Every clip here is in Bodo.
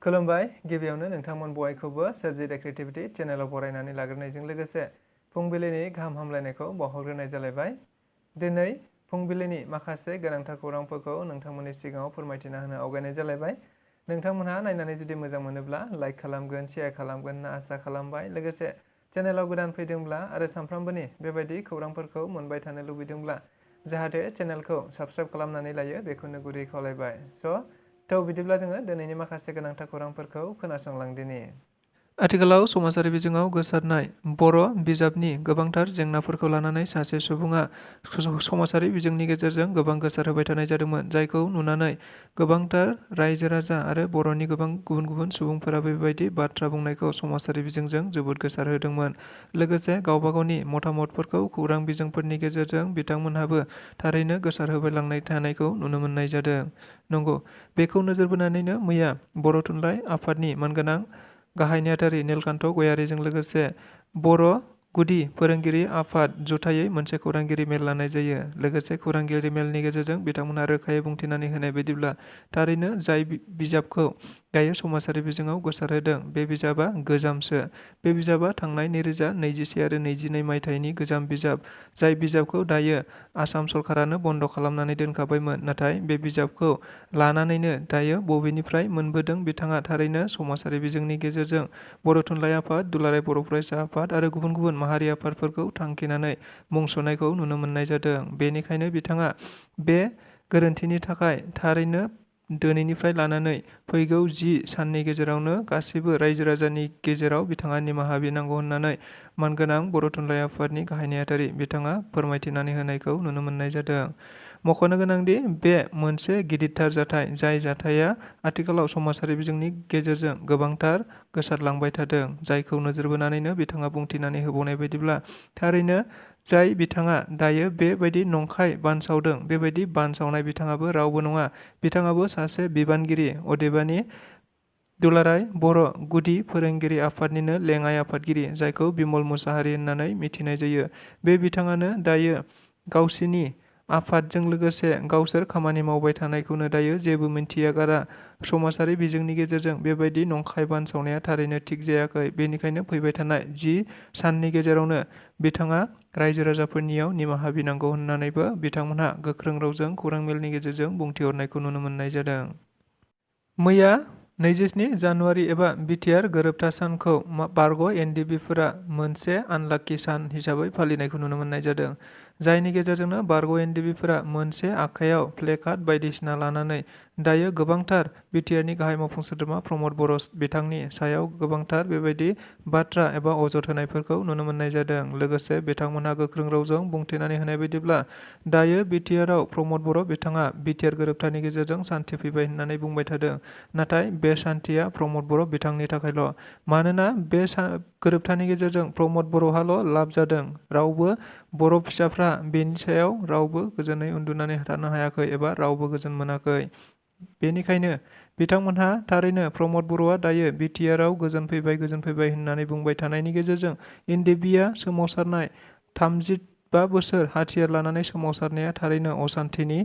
खुलुमबाय गिबियावनो नोंथांमोन बयखौबो सोरजिदा क्रिएटिभिटी चेनेलाव बरायनानै लाग्रोनायजों लोगोसे फुंबिलिनि गाहाम हामलायनायखौ बावहरग्रोनाय जालायबाय। दिनै फुंबिलिनि माखासे गोनांथार खौरांफोरखौ नोंथांमोननि सिगाङाव फोरमायथिना होनो आवगायनाय जालायबाय। नोंथांमोनहा नायनानै जुदि मोजां मोनोब्ला लाइक खालामगोन, शेयार खालामगोन होनना आसा खालामबाय। लोगोसे चेनेलाव गोदान फैदोंब्ला आरो सानफ्रोमबोनि बेबायदि खौरांफोरखौ मोनबाय थानो लुबैदोंब्ला जाहाथे चेनेलखौ साबस्क्राइब खालामनानै लायो बेखौनो गुरै खावलायबाय। थ' बिदिब्ला जोङो दिनैनि माखासे गोनांथार खौरांफोरखौ खोनासंलांदिनि। आथिखालाव समाजारि बिजोङाव गोसारनाय बर' बिजाबनि गोबांथार जेंनाफोरखौ लानानै सासे सुबुङा समाजारि बिजोंनि गेजेरजों गोबां गोसारहोबाय थानाय जादोंमोन, जायखौ नुनानै गोबांथार रायजो राजा आरो बर'नि गोबां गुबुन गुबुन सुबुंफोरा बेबायदि बाथ्रा बुंनायखौ समाजारि बिजोंजों जोबोद गोसारहोदोंमोन। लोगोसे गावबा गावनि मतामतफोरखौ खौरां बिजोंफोरनि गेजेरजों बिथांमोनहाबो थारैनो गोसारहोबाय लांनाय थानायखौ नुनो मोननाय जादों। नंगौ, बेखौ नोजोर बोनानैनो मैया बर' थुनलाइ आफादनि मानगोनां गाहाय नेहाथारि नीलकान्त गयारीजों लोगोसे बर' गुदि फोरोंगिरि आफाद जुथायै मोनसे खौरांगिरि मेल लानाय जायो। लोगोसे खौरांगिरि मेलनि गेजेरजों बिथांमोनहा रोखायै बुंथिनानै होनाय बायदिब्ला थारैनो जाय बिजाबखौ दायो समाजारि बिजोङाव गोसारहोदों बे बिजाबा गोजामसो। बे बिजाबा थांनाय 2021 आरो 2022 मायथाइनि गोजाम बिजाब, जाय बिजाबखौ दायो आसाम सरकारानो बन्द' खालामनानै दोनखाबायमोन। नाथाय बे बिजाबखौ लानानैनो दायो बबेनिफ्राय मोनबोदों बिथाङा थारैनो समाजारि बिजोंनि गेजेरजों बर' थुनलाइ आफाद, दुलाराय बर' फरायसा आफाद आरो गुबुन गुबुन माहारि आफादफोरखौ थांखिनानै मुं सुनायखौ नुनो मोननाय जादों। बेनिखायनो बिथाङा बे गोरोन्थिनि थाखाय थारैनो दिनैनिफ्राय लानानै फैगौ 10 साननि गेजेरावनो गासिबो रायजो राजानि गेजेराव बिथाङा निमाहा बिनांगौ होननानै मानगोनां बर' थुनलाइ आफादनि गाहाय नेहाथारि बिथाङा फोरमायथिनानै होनायखौ नुनो मोननाय जादों। मख'नो गोनांदि बे मोनसे गिदिरथार जाथाय, जाय जाथाया आथिखालाव समाजारि बिजोंनि गेजेरजों गोबांथार गोसारलांबाय थादों, जायखौ नोजोर बोनानैनो बिथाङा बुंथिनानै होबावनाय बायदिब्ला थारैनो जाय बिथाङा दायो बेबायदि नंखाय बानसावदों, बेबायदि बानसावनाय बिथाङाबो रावबो नङा। बिथाङाबो सासे बिबानगिरि, अदेबानि दुलाराय बर' गुदि फोरोंगिरि आफादनिनो लेङाइ आफादगिरि, जायखौ बिमल मुसाहारि होननानै मिथिनाय जायो। बे बिथाङानो दायो गावसिनि आफादजों लोगोसे गावसोर खामानि मावबाय थानायखौनो दायो जेबो मिन्थियागारा समाजारि बिजोंनि गेजेरजों बेबायदि नंखाय बानसावनाया थारैनो थिग जायाखै। बेनिखायनो फैबाय थानाय 10 साननि गेजेरावनो बिथाङा रायजो राजाफोरनियाव निमाहा बिनांगौ होननानैबो बिथांमोनहा गोख्रों रावजों खौरां मेलनि गेजेरजों बुंथिहरनायखौ नुनो मोननाय जादों। मैया 27 जानुवारि एबा बिटिआर गोरोबथा सानखौ बारग' एनडिबिफोरा मोनसे आनलाकि सान हिसाबै फालिनायखौ नुनो मोननाय जादों, जायनि गेजेरजोंनो बारग' एनडिबिफोरा मोनसे आखायाव प्लेकार्ड बायदिसिना लानानै दायो गोबांथार बिटिआरनि गाहाय मावफुं सोद्रोमा प्रमद बर' बिथांनि सायाव गोबांथार बेबायदि बाथ्रा एबा अजद होनायफोरखौ नुनो मोननाय जादों। लोगोसे बिथांमोनहा गोख्रों रावजों बुंथिनानै होनाय बायदिब्ला दायो बिटिआरआव प्रमद बर' बिथाङा बिटिआर गोरोबथानि गेजेरजों सान्थि फैबाय होननानै बुंबाय थादों। नाथाय बे सान्थिया प्रमद बर' बिथांनि थाखायल', मानोना बे गोरोबथानि गेजेरजों प्रमद बर'हाल' लाब जादों। रावबो बर' फिसाफ्रा बेनि सायाव रावबो गोजोनै उन्दुनानै थानो हायाखै एबा रावबो गोजोन मोनाखै। बेनिखायनो बिथांमोनहा थारैनो प्रमद बर'आ दायो बिटिआरआव गोजोन फैबाय होननानै बुंबाय थानायनि गेजेरजों एनडिबिआ सोमावसारनाय 35 बोसोर हाथियार लानानै सोमावसारनाया थारैनो असान्थिनि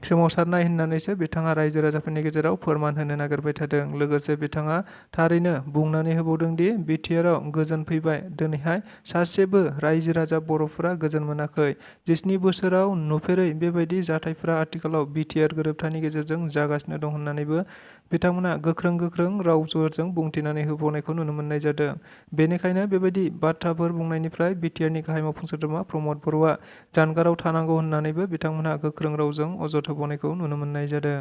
सोमावसारनाय होननानैसो बिथाङा रायजो राजाफोरनि गेजेराव फोरमान होनो नागिरबाय थादों। लोगोसे बिथाङा थारैनो बुंनानै होबावदों दि बिटिआरआव गोजोन फैबाय, दिनैहाय सासेबो रायजो राजा बर'फोरा गोजोन मोनाखै। 17 बोसोराव नुफेरै बेबायदि जाथायफोरा आथिखालाव बिटिआर गोरोबथानि गेजेरजों जागासिनो दं होननानैबो बिथांमोना गोख्रों रावजों बुंथिनानै होबावनायखौ नुनो मोननाय जादों। बेनिखायनो बेबायदि बाथ्राफोर बुंनायनिफ्राय बिटिआरनि गाहाय मावफुं सोद्रोमा प्रमद बर'आ जानगाराव थानांगौ होननानैबो बिथांमोनहा गोख्रों रावजों अजद होबावनायखौ नुनो मोननाय जादों।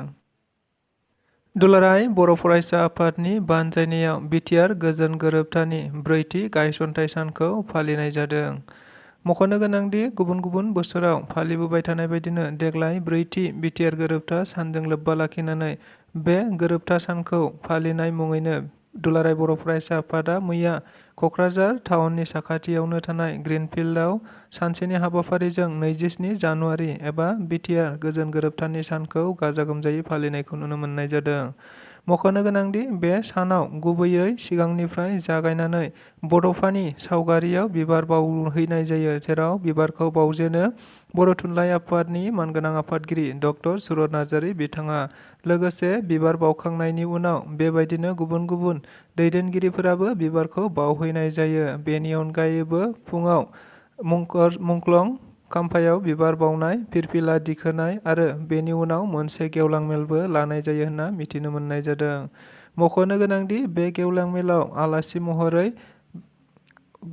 दुलाराय बर' फरायसा आफादनि बानजायनायाव बिटिआर गोजोन गोरोबथानि 4थि गायसनथाइ सानखौ फालिनाय जादों। मख'नो गोनांदि गुबुन गुबुन बोसोराव फालिबोबाय थानाय बायदिनो देग्लाय 4थि बिटिआर गोरोबथा सानजों लोब्बा लाखिनानै बे गोरोबथा सानखौ फालिनाय मुङैनो दुलाराय बर' फरायसा आफादा मैया क'क्राझार टाउननि साखाथियावनो थानाय ग्रिनफिल्डआव सानसेनि हाबाफारिजों 27 जानुवारि एबा बिटिआर गोजोन गोरोबथानि सानखौ गाजा गोमजायै फालिनायखौ नुनो मोननाय जादों। मख'नो गोनांदि बे सानाव गुबैयै सिगांनिफ्राय जागायनानै बड'फानि सावगारियाव बिबार बावहैनाय जायो, जेराव बिबारखौ बावजेनो बर' थुनलाइ आफादनि मानगोनां आफादगिरि डक्टर सुरत नार्जारि बिथाङा। लोगोसे बिबार बावखांनायनि उनाव बेबायदिनो गुबुन गुबुन दैदेनगिरिफोराबो बिबारखौ बावहैनाय जायो। बेनि अनगायैबो फुङाव मुंख्लं खाम्फायाव बिबार बावनाय, फिरफिला दिखोनाय आरो बेनि उनाव मोनसे गेवलां मेलबो लानाय जायो होनना मिथिनो मोननाय जादों। मख'नो गोनांदि बे गेवलां मेलाव आलासि महरै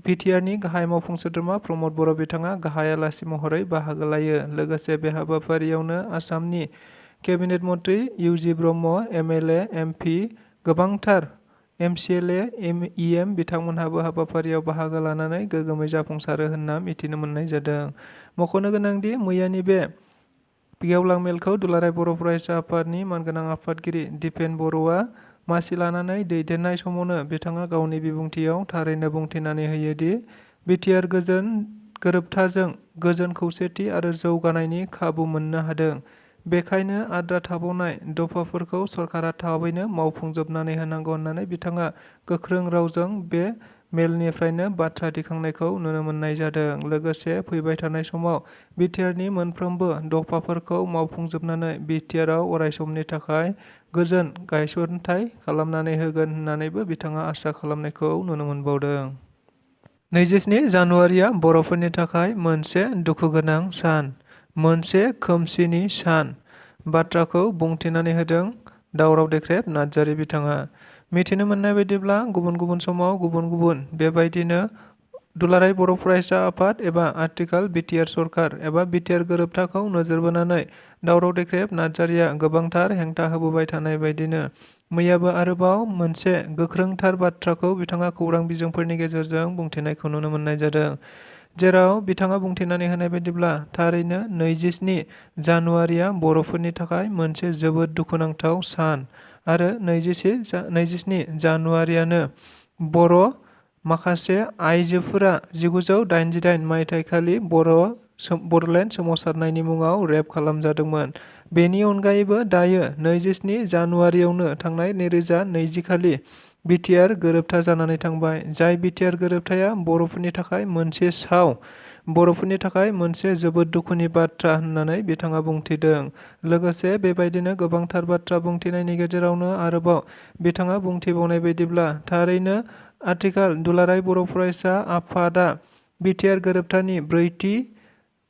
बिटिआरनि गाहाय मावफुं सोद्रोमा प्रमद बर' बिथाङा गाहाय आलासि महरै बाहागो लायो। लोगोसे बे हाबाफारियावनो आसामनि केबिनेट मन्त्रि इउजि ब्रह्म, एमएलए, एमपि, गोबांथार एमसिएलए, इएम बिथांमोनहाबो हाबाफारियाव बाहागो लानानै गोग्गोमै जाफुंसारो होनना मिथिनो मोननाय जादों। मख'नो गोनांदि मैयानि बे गेवलां मेलखौ दुलाराय बर' फरायसा आफादनि मानगोनां आफादगिरि दिपेन बर'आ मासि लानानै दैदेननाय समावनो बिथाङा गावनि बिबुंथियाव थारैनो बुंथिनानै होयोदि बिटिआर गोजोन गोरोबथाजों गोजोन खौसेथि आरो जौगानायनि खाबु मोननो हादों। बेखायनो आद्रा थाबावनाय दफाफोरखौ सरकारा थाबैनो मावफुंजोबनानै होनांगौ होननानै बिथाङा गोख्रों रावजों बे मेलनिफ्रायनो बाथ्रा दिखांनायखौ नुनो मोननाय जादों। लोगोसे फैबाय थानाय समाव बिटिआरनि मोनफ्रोमबो दफाफोरखौ मावफुंजोबनानै बिटिआरआव अरायसमनि थाखाय गोजोन गायसनथाय खालामनानै होगोन होननानैबो बिथाङा आसा खालामनायखौ नुनो मोनबावदों। 27 जानुवारिया बर'फोरनि थाखाय मोनसे दुखुगोनां सान, मोनसे खोमसिनि सान बाथ्राखौ बुंथिनानै होदों दावराव देख्रेब नार्जारि बिथाङा। मिथिनो मोननाय बायदिब्ला गुबुन गुबुन समाव गुबुन गुबुन बेबायदिनो दुलाराय बर' फरायसा आफाद एबा आथिखाल बिटिआर सरकार एबा बिटिआर गोरोबथाखौ नोजोर बोनानै दावराव देख्रेब नार्जारिया गोबांथार हेंथा होबोबाय थानाय बायदिनो मैयाबो आरोबाव मोनसे गोख्रोंथार बाथ्राखौ बिथाङा खौरां बिजोंफोरनि गेजेरजों बुंथिनायखौ नुनो मोननाय जादों। जेराव बिथाङा बुंथिनानै होनाय बायदिब्ला थारैनो 27 जानुवारिया बर'फोरनि थाखाय मोनसे जोबोद दुखुनांथाव सान आरो 27 जानुवारियानो बर' माखासे आइजोफोरा 1988 मायथाइखालि बड'लेण्ड सोमावसारनायनि मुङाव रेप खालामजादोंमोन। बेनि अनगायैबो दायो 27 जानुवारियावनो थांनाय 2020 खालि बिटिआर गोरोबथा जानानै थांबाय। जाय बिटिआर गोरोबथाया बर'फोरनि थाखाय मोनसे बर'फोरनि थाखाय मोनसे जोबोद दुखुनि बाथ्रा होननानै बिथाङा बुंथिदों। लोगोसे बेबायदिनो गोबांथार बाथ्रा बुंथिनायनि गेजेरावनो आरोबाव बिथाङा बुंथिबावनाय बायदिब्ला थारैनो आथिखाल दुलाराय बर' फरायसा आफादा बिटिआर गोरोबथानि 4थि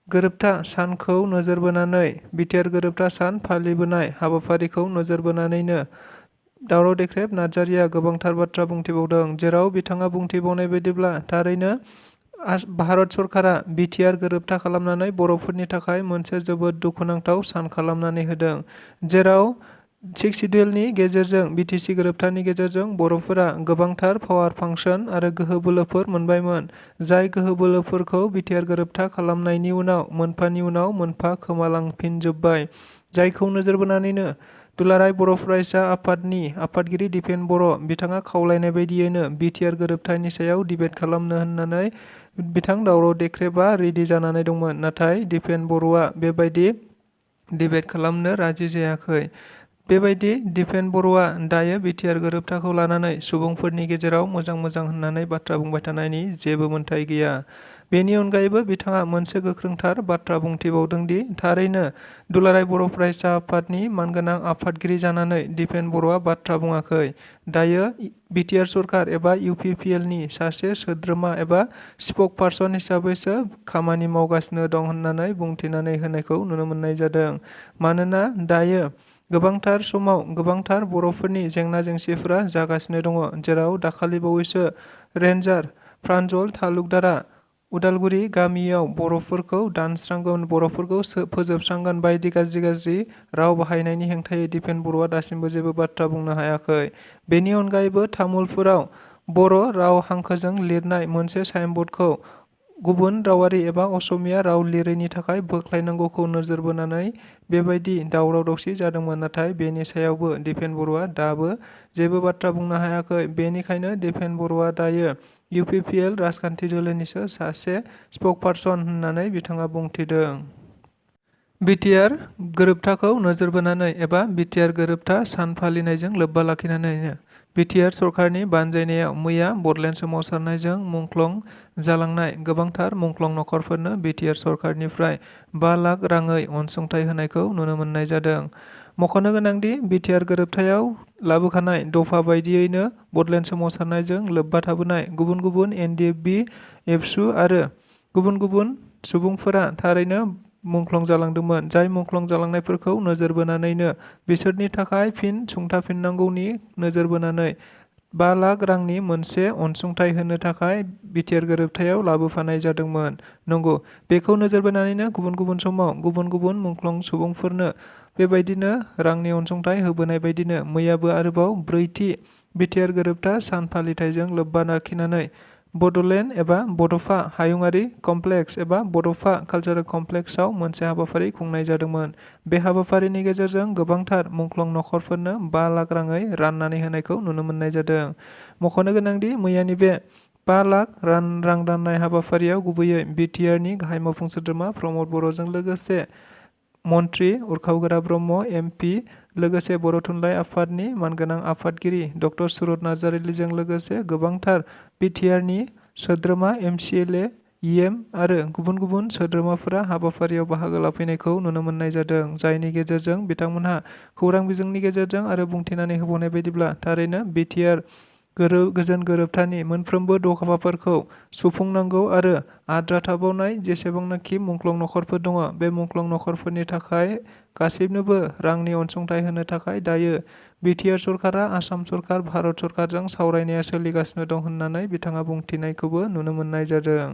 गोरोबथा सानखौ नोजोर बोनानै बिटिआर गोरोबथा सान फालिबोनाय हाबाफारिखौ नोजोर बोनानैनो दावराव देख्रेब नार्जारिया गोबांथार बाथ्रा बुंथिबावदों। जेराव बिथाङा बुंथिबावनाय बायदिब्ला थारैनो भारत सरकारा बिटिआर गोरोबथा खालामनानै बर'फोरनि थाखाय मोनसे जोबोद दुखुनांथाव सान खालामनानै होदों। जेराव 6 सिडिउलनि गेजेरजों बिटिसि गोरोबथानि गेजेरजों बर'फोरा गोबांथार पावार फांसन आरो गोहो बोलोफोर मोनबायमोन। जाय गोहो बोलोफोरखौ बिटिआर गोरोबथा खालामनायनि उनाव मोनफानि उनाव मोनफा खोमालांफिनजोब्बाय। जायखौ नोजोर बोनानैनो दुलाराय बर' फरायसा आफादनि आफादगिरि दिपेन बर' बिथाङा खावलायनाय बायदियैनो बिटिआर गोरोबथानि सायाव डिबेट खालामनो होननानै बिथां दावराव देख्रेबआ रेडि जानानै दंमोन। नाथाय दिपेन बर'आ बेबायदि डिबेट खालामनो राजि जायाखै। बेबायदि दिपेन बर'आ दायो बिटिआर गोरोबथाखौ लानानै सुबुंफोरनि गेजेराव मोजां होननानै बाथ्रा बुंबाय थानायनि जेबो मोन्थाय गैया। बेनि अनगायैबो बिथाङा मोनसे गोख्रोंथार बाथ्रा बुंथिबावदोंदि थारैनो दुलाराय बर' फरायसा आफादनि मानगोनां आफादगिरि जानानै दिपेन बर'आ बाथ्रा बुङाखै। दायो बिटिआर सरकार एबा इउपिपिएलनि सासे सोद्रोमा एबा स्पक पार्सन हिसाबैसो खामानि मावगासिनो दं होननानै बुंथिनानै होनायखौ नुनो मोननाय जादों। मानोना दायो गोबांथार समाव गोबांथार बर'फोरनि जेंना जेंसिफोरा जागासिनो दङ। जेराव दाखालि बावैसो रेन्जार प्रान्जल तालुकदारआ उदालगुरि गामियाव बर'फोरखौ दानस्रांगोन, बर'फोरखौ फोजोबस्रांगोन बायदि गाज्रि राव बाहायनायनि हेंथायै दिपेन बर'आ दासिमबो जेबो बाथ्रा बुंनो हायाखै। बेनि अनगायैबो तामुलपुराव बर' राव हांखोजों लिरनाय मोनसे साइनबर्डखौ गुबुन रावारि एबा असमिया राव लिरैनि थाखाय बोख्लायनांगौखौ नोजोर बोनानै बेबायदि दावराव दावसि जादोंमोन। नाथाय बेनि सायावबो दिपेन बर'आ दाबो जेबो बाथ्रा बुंनो हायाखै। बेनिखायनो दिपेन बर'आ दायो इउपिपिएल राजखान्थि दोलोनिसो सासे स्पक पार्सन होननानै बिथाङा बुंथिदों। बिटिआर गोरोबथाखौ नोजोर बोनानै एबा बिटिआर गोरोबथा सान फालिनायजों लोब्बा लाखिनानैनो बिटिआर सरकारनि बानजायनायाव मैया बडलेण्ड सोमावसारनायजों मुंख्लं जालांनाय गोबांथार मुंख्लं नखरफोरनो बिटिआर सरकारनिफ्राय 5 लाख राङै अनसुंथाइ होनायखौ नुनो मोननाय जादों। मख'नो गोनांदि बिटिआर गोरोबथायाव लाबोखानाय दफा बायदियैनो बडलेण्ड सोमावसारनायजों लोब्बा थाबोनाय गुबुन गुबुन एनडिएफबि, एबसु आरो गुबुन गुबुन सुबुंफोरा थारैनो मुंख्लं जालांदोंमोन, जाय मुंख्लं जालांनायफोरखौ नोजोर बोनानैनो बिसोरनि थाखाय फिन सुंथाफिननांगौनि नोजोर बोनानै 5 लाख रांनि मोनसे अनसुंथाइ होनो थाखाय बिटिआर गोरोबथायाव लाबोफानाय जादोंमोन। नंगौ, बेखौ नोजोर बोनानैनो गुबुन गुबुन समाव गुबुन गुबुन मुंख्लं सुबुंफोरनो बेबायदिनो रांनि अनसुंथाइ होबोनाय बायदिनो मैयाबो आरोबाव 4थि बिटिआर गोरोबथा सान फालिथायजों लोब्बा लाखिनानै बडलेण्ड एबा बड'फा हायुङारि कमप्लेक्स एबा बड'फा कालचारेल कमप्लेक्सआव मोनसे हाबाफारि खुंनाय जादोंमोन। बे हाबाफारिनि गेजेरजों गोबांथार मुंख्लं नखरफोरनो 5 लाख राङै राननानै होनायखौ नुनो मोननाय जादों। मख'नो गोनांदि मैयानि बे 5 लाख रां राननाय हाबाफारियाव गुबैयै बिटिआरनि गाहाय मावफुं सोद्रोमा प्रमद बर'जों लोगोसे मन्त्रि उरखावगोरा ब्रह्म एमपि, लोगोसे बर' थुनलाइ आफादनि मानगोनां आफादगिरि डक्टर सुरत नार्जारिजों लोगोसे गोबांथार बिटिआरनि सोद्रोमा एमसिएलए, इएम आरो गुबुन गुबुन सोद्रोमाफोरा हाबाफारियाव बाहागो लाफैनायखौ नुनो मोननाय जादों, जायनि गेजेरजों बिथांमोनहा खौरां बिजोंनि गेजेरजों आरो बुंथिनानै होबावनाय बायदिब्ला थारैनो बिटिआर गोजोन गोरोबथानि मोनफ्रोमबो दफाफोरखौ सुफुंनांगौ आरो आद्रा थाबावनाय जेसेबांनाखि मुंख्लं नखरफोर दङ, बे मुंख्लं नखरफोरनि थाखाय गासैनोबो रांनि अनसुंथाइ होनो थाखाय दायो बिटिआर सरकारा आसाम सरकार, भारत सरकारजों सावरायनाया सोलिगासिनो दं होननानै बिथाङा बुंथिनायखौबो नुनो मोननाय जादों।